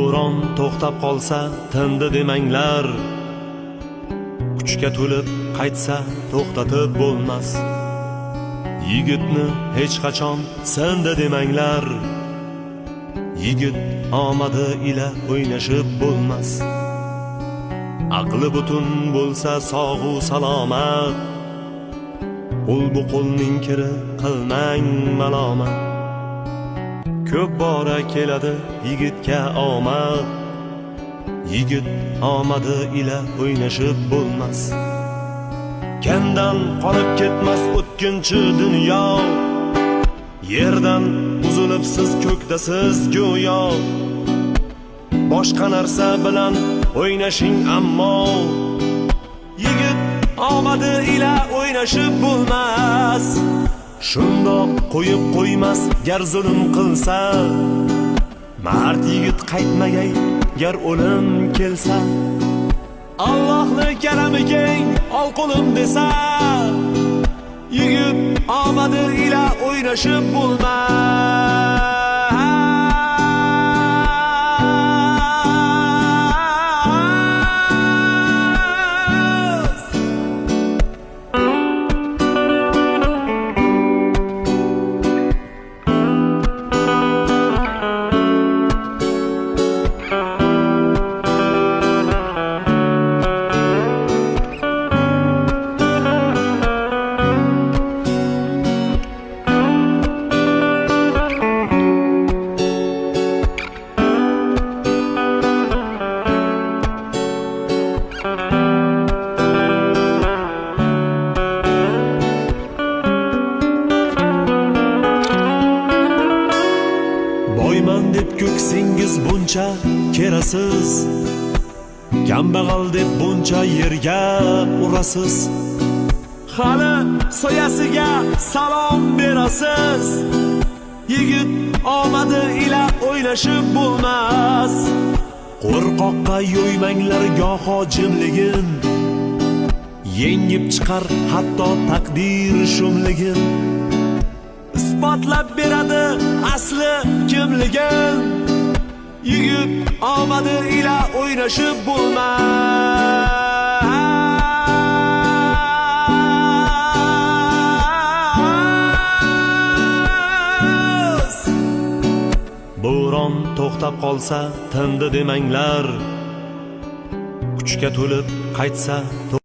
Bo'ron to'xtab qolsa, tindi demanglar. Kuchga to'lib qaytsa, to'xtatib bo'lmas. Yigitni hech qachon sindi demanglar. Yigit omadi ila o'ynashib bo'lmas. Aqli butun bo'lsa, sog'u salomat. Qo'l bu qo'lning kiri, qilmang malomat. Ko'p bora keladi yigitga omad. Yigit omadi ila o'ynashib bo'lmas. Kandan qolib ketmas o'tkinchi dunyo. Yerdan uzilibsiz, ko'kdasiz go'yo. Boshqa narsa bilan o'ynashing, ammo yigit omadi ila o'ynashib bo'lmas. Shundoq qo'yib qo'ymas gar zulm qilsa. Mard yigit qaytmagay gar o'lim kelsa. Allohni karami keng, ol qo'lim desa. Yigit omadi ila o'ynashib bo'lmas. Boyman deb ko'ksingiz buncha kerasiz. Kambag'al deb buncha yerga urasiz. Hali soyasiga salom berasiz. Yigit omadi ila o'ynashib bo'lmas. Qo'rqoqqa yo'ymanglar goho jimligin. Yengib chiqar hatto taqdir shumligin. Isbotlab beradi asli kimligin. Yigit omadi ila o'ynashib bo'lmas. Bo'ron to'xtab qolsa, tindi demanglar. Kuchga to'lib qaytsa